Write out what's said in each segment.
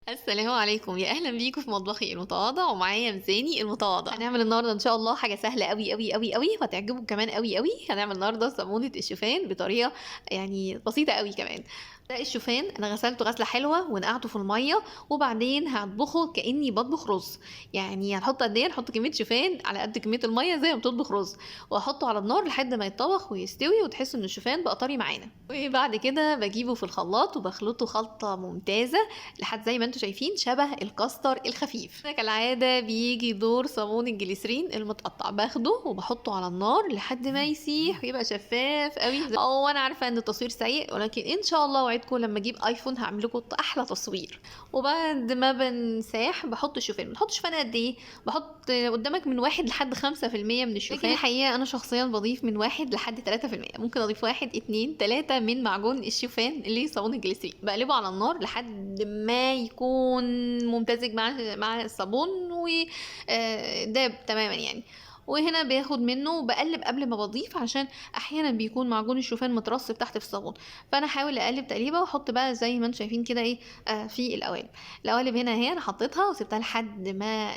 السلام عليكم، يا اهلا بيكم في مطبخي المتواضع ومعايا ميزاني المتواضع. هنعمل النهارده ان شاء الله حاجة سهلة قوي قوي قوي قوي وهتعجبكم كمان قوي قوي. هنعمل النهارده صابونه الشوفان بطريقة يعني بسيطة قوي كمان. ده الشوفان انا غسلته غسله حلوة ونقعته في المية، وبعدين هطبخه كاني بطبخ رز. يعني هنحط قد ايه؟ هنحط كمية شوفان على قد كمية المية زي ما بتطبخ رز، واحطه على النار لحد ما يتطبخ ويستوي وتحس ان الشوفان بقى طري معانا. وبعد كده بجيبه في الخلاط وبخلطه خلطه ممتازة لحد زي ما انتم شايفين شبه الكاستر الخفيف. كالعادة بيجي دور صابون الجليسرين المتقطع، باخده وبحطه على النار لحد ما يسيح ويبقى شفاف قوي. وانا عارفه ان التصوير سيء، ولكن ان شاء الله وعدكم لما اجيب ايفون هعمل لكم احلى تصوير. وبعد ما بنساح بحط الشوفان. بنحط شوفان قد ايه؟ بحط قدامك من 1 لحد 5% من الشوفان. لكن الحقيقة انا شخصيا بضيف من 1 لحد 3%، ممكن اضيف 1 2 3 من معجون الشوفان اللي صابون الجليسرين. بقلبه على النار لحد ما يكون ممتزج مع الصابون وداب تماما يعني. وهنا باخد منه وبقلب قبل ما بضيف، عشان احيانا بيكون معجون الشوفان مترصب تحت في الصابون، فانا احاول اقلب تقليبه واحط بقى زي ما انتم شايفين كده ايه في القوالب. القوالب هنا اهي انا حطيتها وسبتها لحد ما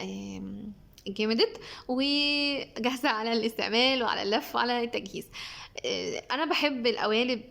جمدت وجاهزة على الاستعمال وعلى اللف وعلى التجهيز. انا بحب القوالب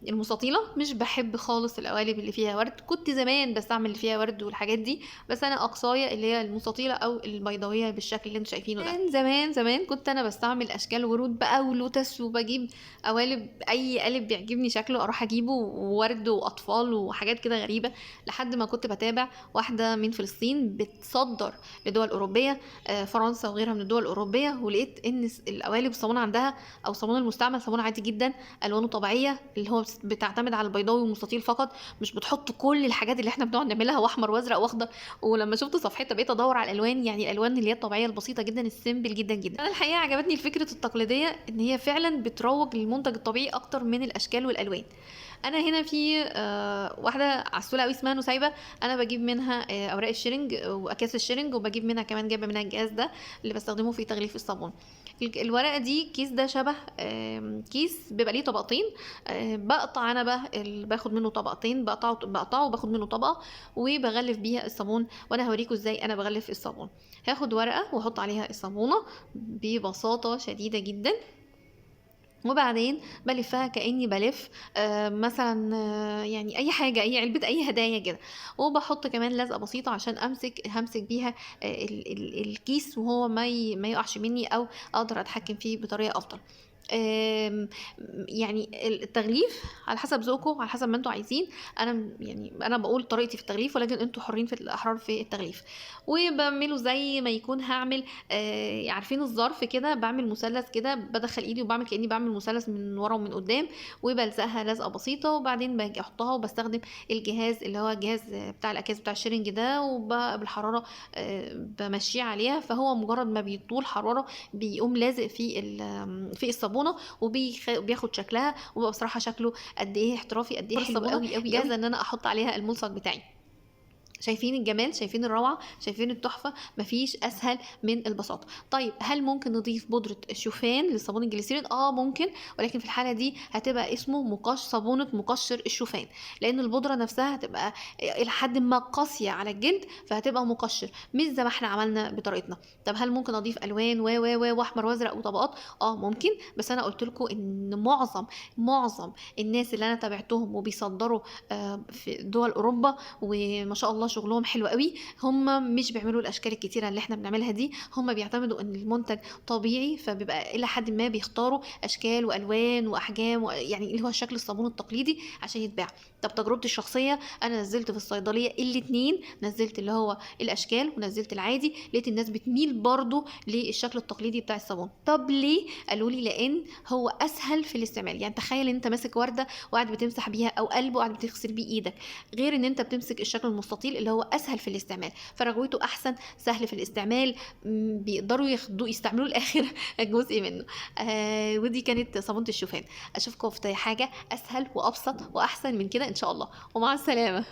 المستطيله، مش بحب خالص القوالب اللي فيها ورد. كنت زمان بستعمل اللي فيها ورد والحاجات دي، بس انا اقصايا اللي هي المستطيله او البيضاوية بالشكل اللي انتم شايفينه ده. من زمان زمان كنت انا بستعمل اشكال ورود بقى ولوتس، وبجيب قوالب اي قالب بيعجبني شكله اروح اجيبه، وورد واطفال وحاجات كده غريبة، لحد ما كنت بتابع واحدة من فلسطين بتصدر لدول اوروبية، فرنسا وغيرها من الدول الاوروبية، ولقيت ان القوالب الصابون عندها او صابون المستعمل صابون عادي جدا الوانه طبيعية، اللي هو بتعتمد على البيضاوي والمستطيل فقط، مش بتحط كل الحاجات اللي احنا بنقعد نعملها واحمر وازرق واخضر. ولما شفت صفحتها بقيت ادور على الالوان، يعني الالوان اللي هي الطبيعية البسيطة جدا ال simple جدا جدا. انا الحقيقة عجبتني الفكرة التقليدية ان هي فعلا بتروج للمنتج الطبيعي اكتر من الاشكال والالوان. انا هنا في واحدة عسوله قوي اسمها نسيبه، انا بجيب منها اوراق ال sharing واكياس ال sharing، وبجيب منها كمان جايبه منها الجهاز ده اللي بستخدمه في تغليف الصابون. الورقة دي كيس ده شبه كيس بيبقى ليه طبقتين، بقطع انا بقى باخد منه طبقتين، بقطعه وباخد منه طبقه وبغلف بيها الصابون. وانا هوريكم ازاي انا بغلف الصابون. هاخد ورقة واحط عليها الصابونه ببساطة شديدة جدا، وبعدين بلفها كاني بلف مثلا يعني اي حاجة، اي علبة، اي هدايا كده. وبحط كمان لزقه بسيطة عشان همسك بيها الكيس وهو ما يقعش مني او اقدر اتحكم فيه بطريقة افضل. يعني التغليف على حسب ذوقكم، على حسب ما انتوا عايزين. انا يعني انا بقول طريقتي في التغليف، ولكن انتوا حرين في الاحرار في التغليف. وبعمله زي ما يكون هعمل عارفين الظرف كده، بعمل مثلث كده، بدخل ايدي وبعمل كاني بعمل مثلث من ورا ومن قدام، وبلزقها لزقه بسيطة. وبعدين باجي احطها وبستخدم الجهاز اللي هو الجهاز بتاع الاكياس بتاع ال sharing ده، وبالحراره بمشيه عليها، فهو مجرد ما بيطول حرارة بيقوم لازق في الصابونه وبياخد شكلها، وبقى بصراحة شكله قد ايه احترافي، قد ايه حلو قوي قوي. جاهزة ان انا احط عليها الملصق بتاعي. شايفين الجمال، شايفين الروعة، شايفين التحفة، مفيش اسهل من البساطة. طيب هل ممكن نضيف بودره الشوفان للصابون الجليسرين؟ ممكن، ولكن في الحالة دي هتبقى اسمه صابونه مقشر الشوفان، لان البودره نفسها هتبقى الى حد ما قاسية على الجلد، فهتبقى مقشر، مش زي ما احنا عملنا بطريقتنا. طب هل ممكن اضيف الوان و و و واحمر وازرق وطبقات؟ ممكن، بس انا قلت لكم ان معظم الناس اللي انا تابعتهم وبيصدروا في دول اوروبا وما شاء الله شغلهم حلو قوي، هم مش بيعملوا الاشكال الكتيرة اللي احنا بنعملها دي، هم بيعتمدوا ان المنتج طبيعي، فبيبقى الى حد ما بيختاروا اشكال والوان واحجام يعني اللي هو شكل الصابون التقليدي عشان يتباع. طب تجربتي الشخصية، انا نزلت في الصيدلية الاثنين، نزلت اللي هو الاشكال ونزلت العادي، لقيت الناس بتميل برضو للشكل التقليدي بتاع الصابون. طب ليه؟ قالوا لي لان هو اسهل في الاستعمال. يعني تخيل انت ماسك ورده وقاعد بتمسح بيها، او قلب وقاعد بتغسل بيه ايدك، غير ان انت بتمسك الشكل المستطيل اللي هو اسهل في الاستعمال، فرغوته احسن، سهل في الاستعمال، بيقدروا ياخدوه يستعملوه لاخر جزء منه. ودي كانت صابونه الشوفان. اشوفكم في حاجة اسهل وابسط واحسن من كده ان شاء الله، ومع السلامة.